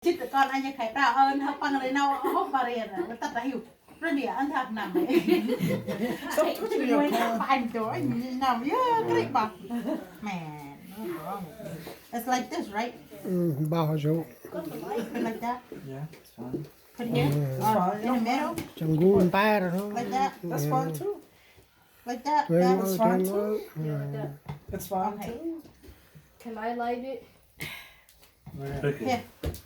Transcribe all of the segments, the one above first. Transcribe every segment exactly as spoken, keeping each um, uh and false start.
Chit kon anh khai prao ơn hơ păng lê nau hôp ba riêng. Tât ta hiu. Rồi đi ăn thak năm. Sao cứ chịu nhiều Người ta bánh cho anh năm. Yeah, great băng. Man, what's wrong with you? It's like this, right? Bao hao số. Like that. Yeah, it's fine. Put here. Or in the middle. Chăng gu empire, no? Like that. That's fine too. Like that. Very That well, is fine very too. Well. Yeah. It's fine Okay. too. Can I light it? Okay. Here.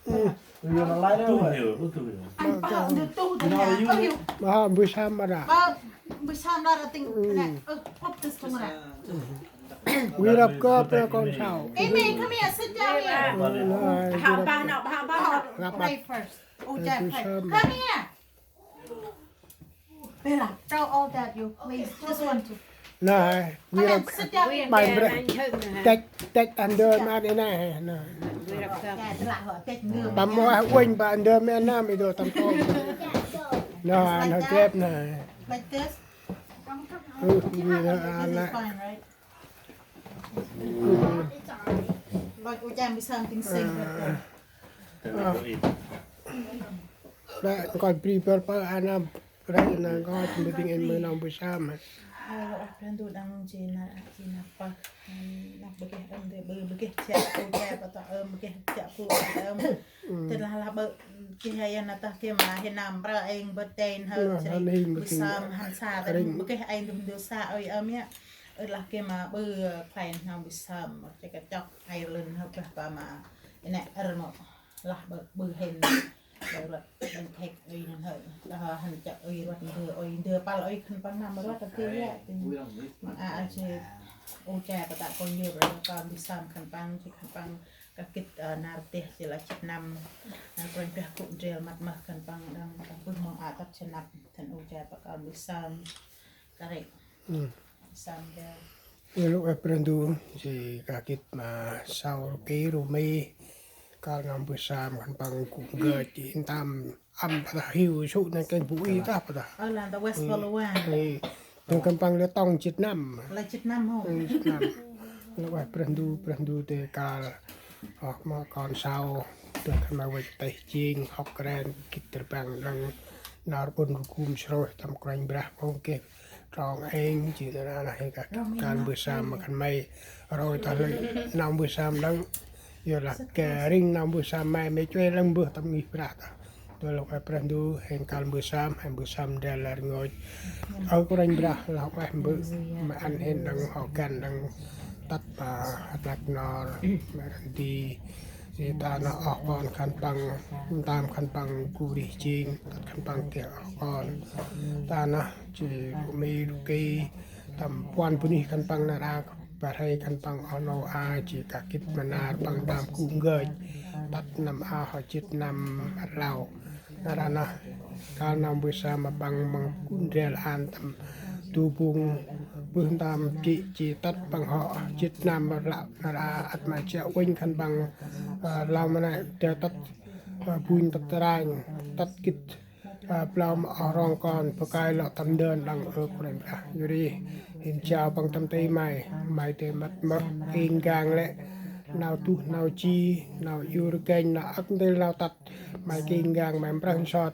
You gonna light it or Tuh what? Hiu, tuh hiu. Anh bảo được tu You know, you Ơ, hiu. Ba, bơi sam ma đa. Ba, bơi sam đa là tình. Nè, ơ, hộp this không nè. Wi rap kơ pe kon sau. Ê, mày, come here, sit down here. Hao ba nọ, hao ba nọ. Rap Play first. Ôi, Ê, bơi sam. Come here. Bella, throw all that you, please. Just one, two. Nè, Come wi here, rap sit down here. Bai breh. Têk, têk ăn dơ ma ăn ê nê, nè. Tăm mâu ah uênh ba ăn dơ ma ăn nơm i dô tăm tôm. Nè, nè, grep nè. Like this. Ơ, wi rap This ăn is nè. Fine, right? Like, ôi, chang, be something sing. Nè, nkoch bri băr pơ ăn nơm. Rei na nkoch mơ ding en mơ nơm bơi sam. Ơ, ơ, Brah Ndu đăng jêh na, jêh na pah. Năp bơgeh ơm de bơ, bơgeh chiă pô chiă pơtô ơm, bơgeh chiă pô ơm. Tê lah lah bơ, jêh ya na tah ke ma he năm brơ êng bơ tên hơ, Nă, jêh hăn hên bơ bơ ting sam, hăn sa, kring. Bơgeh êng dum dô sa ơi ơm ya. Ơ lah ke ma bơ, klain năm bơ sam, jêh kachok Ireland hơ brah pa ma. Ê nê, ơ mô, lah bơ, bơ hên. Ơi rvăt, đăng thek ơi năn hơ, hăn chă ơi rvăt ndơ, ơi ndơ păl ơi khân păng năm rvăt tơ tê ya. Măng a a jêh, ô cha kơ ta kon yơ rvăt kon bơh sam khân păng, jêh khân păng kah gĭt, ơ, nar teh jêh lah jêh năm, nar Kôranh Brah gŭ ndrel măt mơh khân păng đăng, đăng bơh măng a tât jêh năp, thăn ô cha pă kon bơh sam, kare. Bơh sam ndơ. Ê lôch ueh Brah Ndu, jêh kah gĭt ma sau rơkê rơmê, kăl ngăn bơh sam khân păng gŭ ngơi jêh ntơm ăm pă tah hiu sŭ nây kêng bu i tah pă tah. Ơ, lan ta West Balawan. Ê, dâng khân păng lĕ tŏng jê̆t năm. Lĕ jê̆t năm hŏ. Ê, jê̆t năm. Lôch ueh Brah Ndu, Brah Ndu dơi kăl. Ơ, ma kon sau, dơi khân ma văch têh jêng, hŏk kren, gĭt rbăng đăng, nau rbŭn rgum srôih tâm Kôranh Brah, pông geh trong êng, jêh nar aơ lah he kah kăl bơh sam ma khân may. Roi tah lĕ nau bơh sam đăng. Yor lah kơ ring nau bơh sam may, may chuê lăng bơh tâm ngih brah tah. Dơi lôch ueh Brah Ndu, hên kăl bơh sam, hên bơh sam ndrel lĕ rngôch. Ơ Kôranh Brah, lah ueh bơh, ma ăn hên đăng hŏ găn đăng tât ma rnăk nor, ma răn di. Jêh ta nơh oh kon khân păng, ntơm khân păng gŭ rêh jêng, tât khân păng geh oh kon. Ta nơh jêh rơmê rơkê, tâm puăn bunuyh khân păng nar aơ, bar hê khân păng oh nô a, jêh kah gĭt ma nar păng ntơm gŭ ngơi. Tât năm a hŏ jê̆t năm rlau. Nar aơ nơh, kăl nơm bơh sam ma păng măng gŭ ndrel ăn tâm du bung bơh ntơm jê̆ jêh tât păng hŏ jê̆t năm rlau. Nar aơ ăt ma chiă uănh khân păng, ơ, rlau ma nây dơi tât, ơ, bunh tât ranh, tât gĭt, ơ, blau ma oh rŏng kon, bơh kơi lŏ tâm ndơn đăng ơ Kôranh Brah. Yor ri, hên jao păng tâm ti may, may dơi mât mơh, êng gang lĕ, nau duh, nau ji, nau iu rgênh, nau âk ndêl, nau tât, may êng gang, may mprơh nsot,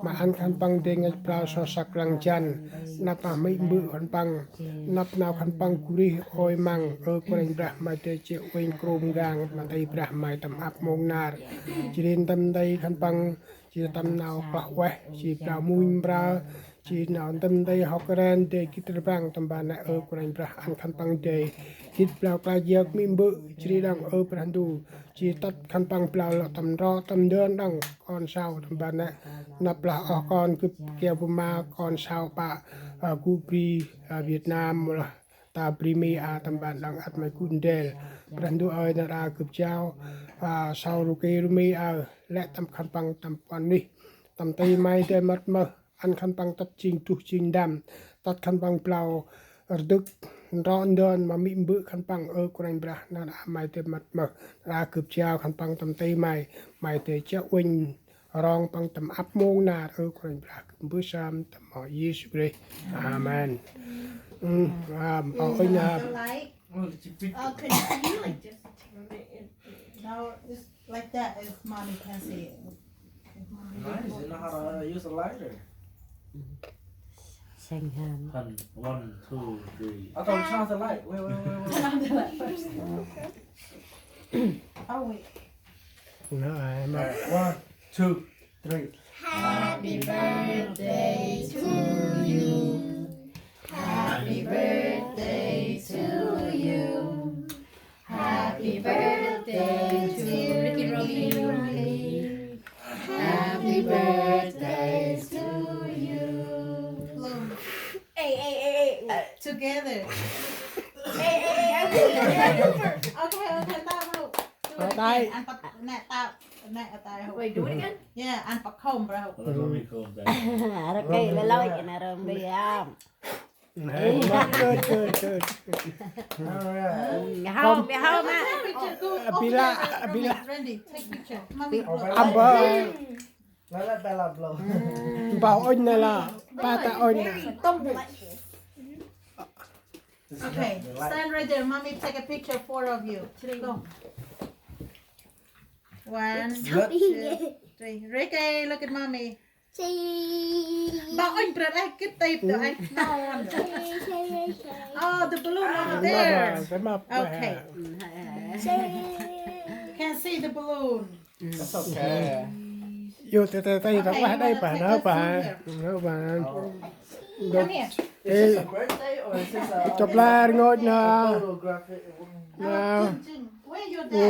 may ăn khân păng dơi ngăch blau so săk lăng jăn, năp ma mê̆ mbơ̆ khân păng, năp nau khân păng gŭ rêh ôi măng, ơ Kôranh Brah may dơi chiă uănh krôm gang, ma ti brah may tâm ăp mông nar, jêh ri tâm ti khân păng, jêh tâm nau kloh ueh, jêh blau munh mprơ, jêh nau tâm ti hŏk ren, dơi gĭt rbăng tâm ban nây ơ Kôranh Brah ăn khân păng dơi gĭt blau klach yơk mê̆ mbơ̆, jêh ri đăng ơ Brah Ndu, jêh tât khân păng blau lŏ tâm ndro, tâm ndơn đăng kon sau tâm ban nây. Năp lah oh kon gâp kiao bu ma kon sau pă, ơ, gŭ bri, ơ, Việt Nam mâu lah ta bri Mi a tâm ban đăng ăt may gŭ ndrel. Brah Ndu ơi nar aơ gâp jao, ơ, sau rơkê rơmê aơ, lĕ tâm khân păng tâm puăn nih. Tâm ti may dơi mât mơh, ăn khân păng tât jêng duh jêng ndăm, tât khân păng blau rdâk, ndro ndơn ma mê̆ mbơ̆ khân păng ơ Kôranh Brah, nar aơ may dơi mât mơh, nar aơ gâp jao khân păng tâm ti may, may dơi chiă uănh rŏng păng tâm ăp mông nar ơ Kôranh Brah, gâp mbơh sam tâm amoh Yêsu Krist. Amen. Ơ, ơ, ơ, ơ. Well, did you pick Oh, can you, can you, like, just turn it in? No, it's like that. If mommy can see it. If mommy Nice, you know how to use a lighter. Seng han. One, one, two, three. I thought we turned off the light. Wait, wait, wait, wait. Turn on the light first. Oh, wait. No, I'm not. All right, one, two, three. Happy birthday to you. Happy birthday to you. Happy birthday to Ricky Robbie. Happy birthday to you. Hey, hey, hey, hey. Together. Hey, hey, hey, I'm doing it. Okay, okay, tao hông. Tao tay. Ăn bật nè, tao nè, tao hông. Wait, do it again. Yeah, ăn bật không, bro. Arăk kay lơi lơi, kay na rơm biam. Nè, good, good, good. All right. Hông, hông, hông. Picture, go over there. Abila, Abila. Randy, take picture. Mommy, blow. Amber. Lala, Bella, blow. Bao ôn nè la, ba ta ôn nè. Okay, stand right there. Mommy, take a picture, four of you. Go. One, two, three. Ricky, look at mommy. Ba ôn brăt ai kit tip tu ai non. Oh, the balloon over there. Okay. Can't see the balloon. That's okay. Yo, tê, tê, tê, ta ueh đê ba, nau ba, nau ba. Come here. Is this a birthday or is this a, chụp la ngôch na. Photographic? Nau. Where your dad?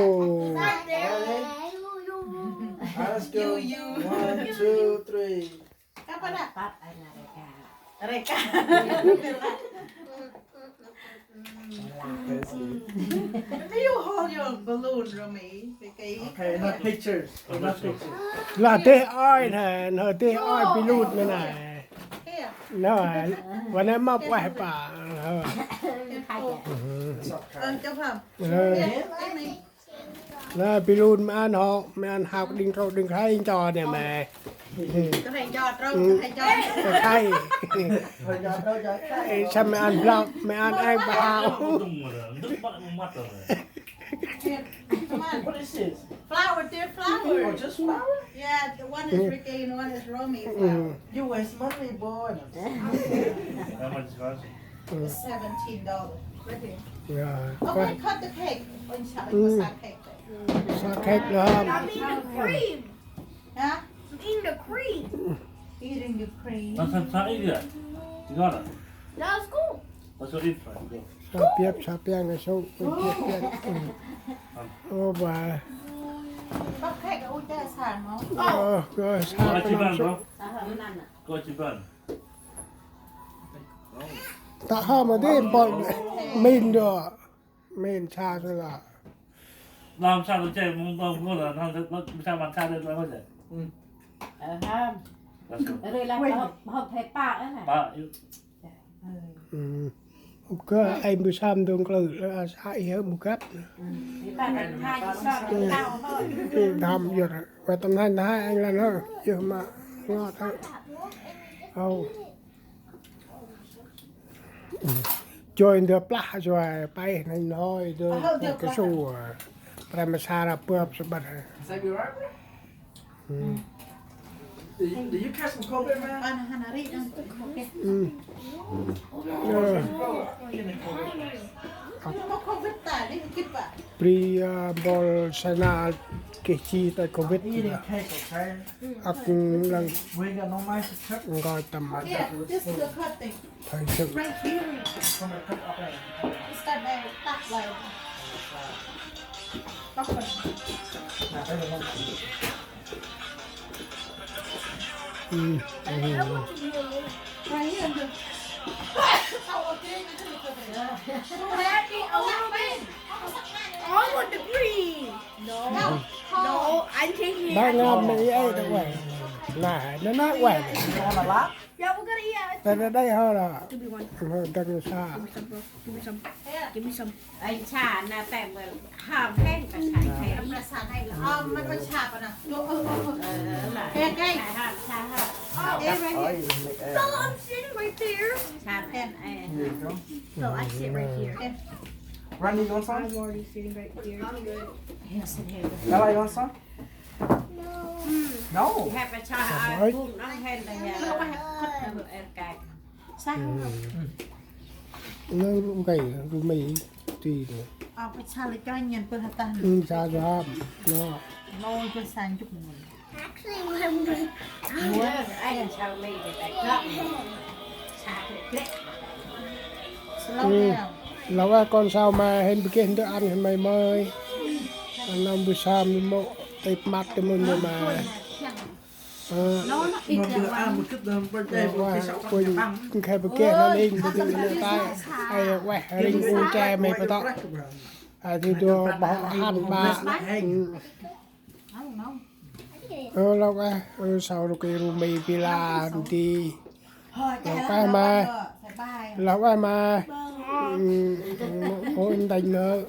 Let's go. One, two, three. Kapan nak? Reka. Do you hold your balloon, Romy? Okay, enough pictures. Enough pictures. Lah deh oi nè, nè deh oi balloon nè nè. Here. Nè, wa nè mâp ueh ba. It's okay. Ăn chụp hông? Here, give me. Nè, balloon mê ăn hŏ, mê ăn hao đing trâu đing khay cho nè mê. Khay cho trâu, khay cho. Khay. Ê, sao mê ăn blok, mê ăn ai ba hao. Come on. What is this? Flower, dear flower. Oh, just flower? Yeah, the one is Ricky and one is Romy flower. You waste money, boy. How much is it? It's seventeen dollars. Right here. Yeah. Okay, cut the cake. Ôn sa, ôn sa cake. Sa cake lah. I'm eating the cream. Huh? I'm eating the cream. Eating the cream. That's a tie, yeah. You got it. That was cool. That's what it's like. Sa piap, sa piang, sa piap, piap. Ô ba. Cut cake, ôn sa sa mô. Ơ, ơ, sa. Ơ, sa. Ơ, ơ, ơ. Ta hâm ma dê bol min do. Min sa sơ la. Lam sa lo che mong mong mong la, lam sa, lam sa man sa de la ma che. Ơ, hâm. Rồi là hộp, hộp thầy pạ á nè. Pạ, yu. Kơ ai bu sam dong klơ, sa i hơ bu găp. Thầy pạ là hai sa, tao thôi. Tham yơh, wa tâm hai hai anh lan hơ, yơh ma ngot hơ. Ô. Joi ndơ plah joi pay nai noi ndơ kơ su. Prem sa ra pơp sa băt. Is that your arm? Do you, do you catch some COVID, man? Ăn hăn ari ăn. Bro, you in the COVID? Bri, a, bol sana keh chi ta COVID. Eating cake, okay? Ak lăng. We ain't got no mice to check. Ngoi tâm. Yeah, this is the cut thing. Thầy sự. Right here. It's got that top light. Top one. Right here. Daddy, I want to be, I want the green. No. No, I'm taking it. Đang ngam mẹ ấy đâu vậy? Này, nó nói vậy. You wanna laugh? Yeah, we're gonna eat it. Đây, đây, đây, thôi là. Give me one. Thôi, đừng sao. Give me some, bro. Give me some. Give me some. Anh cha na tem hòm hên, ta sai hên. Ta sai hên. Ơ, mày có cha pa na. Ơ, ơ, ơ. Ơ, là. Ê, cái. Hòm, cha hòm. Ơ, ê, right here. No, I'm sitting right there. Cha hên, ê. So I sit right here. Ê. Randy, you want some? I'm already sitting right here. He doesn't have Bella, you want some? No. No. He hê pa sa a bum đăng hên ta he. He hê kŭt ta he er kai. Sa. Nâng rŭ mkei, rŭ mì ti nơ. Ơ, pa sa lĕ cho nhăn pơ hơtăn. Sa sa. Nơ. Nô pơ sa nchŭk mơn. Ơ, ai ăn sau mì thì phải gấp. Sa krêk krêk. Slow down. Lâu quá con sao mà hên bơkeh ndơ ăn hên mày mơi. Ăn năm bơ sa mì mô tê pmat tê môn mô mà. Ơ. Nó nó ít Một ra bữa ăn quăng. Một chút là bơ chay, Lâu một quá cái sọc quên ăn. Khai bơkeh nó lên bơ tê nơ tay. Ai quay ring u chay mày bơ tọ. Ai thì đùa bảo ăn ba. Ơ, lŏk ah, ơ, sau rŭ kê rŭ mì pi la nti. Lŏk ah ma. Lŏk ah ma. Ơ, ntanh nơ.